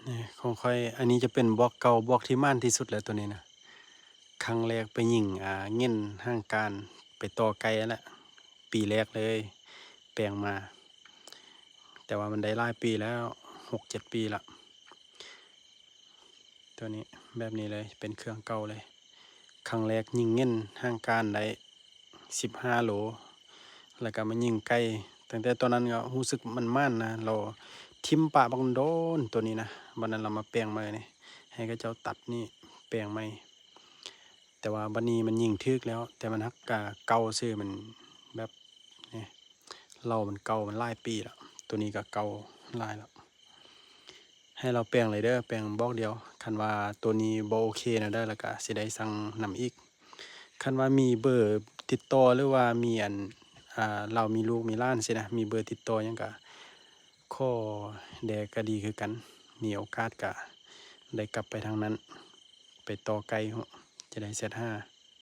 ນີ້ຂອງຂ້ອຍ ອັນນີ້ຈະເປັນບອກເກົ່າ ບອກທີ່ໝານທີ່ສຸດແລ້ວໂຕນີ້ນະ. ຄັ້ງແລກໄປຍິງ ອ່າ ເຫງັນຫາງການ ໄປຕໍ່ໄກ່ຫັ້ນແຫຼະ ປີແລກເລີຍ ແປງມາ ແຕ່ວ່າມັນໄດ້ຫຼາຍປີແລ້ວ ຫົກເຈັດປີລະ ໂຕນີ້ແບບນີ້ເລີຍ ເປັນເຄື່ອງເກົ່າເລີຍ. ຄັ້ງແລກຍິງເຫງັນຫາງການໄດ້ສິບຫ້າໂລ ແລ້ວກະມາຍິງໄກ່ ຕັ້ງແຕ່ຕອນນັ້ນກະຮູ້ສຶກມັນໝານນະ ລາວຖິ້ມປະບັກດົນໂຕນີ້ນະ. ບັດນັ້ນລາວມາແປງໃໝ່ນີ້ ໃຫ້ເຂົາເຈົ້າຕັດນີ້ແປງໃໝ່ ແຕ່ວ່າບັດນີ້ມັນຍິງຖືກແລ້ວ ແຕ່ມັນຫາກກະເກົ່າຊື່ ມັນແບບນີ້ ເຫຼົ້າມັນເກົ່າ ມັນຫຼາຍປີລະ ໂຕນີ້ກະເກົ່າຫຼາຍລະ. ໃຫ້ລາວແປງເລີຍເດີ ແປງບອກດຽວ ຄັນວ່າໂຕນີ້ບໍ່ໂອເຄແນວໃດ ແລ້ວກະຊິໄດ້ສັ່ງນຳອີກ. ຄັນວ່າມີເບີຕິດຕໍ່ ຫຼືວ່າມີອັນ ອ່າ ລາວມີລູກມີຫຼານຊີ້ນະ ມີເບີຕິດຕໍ່ຫຍັງກະຂໍແດ່ກະດີຄືກັນ ມີໂອກາດກະໄດ້ກັບໄປທາງນັ້ນ ໄປຕໍ່ໄກ່ ຈະໄດ້ແຊັດຫາ.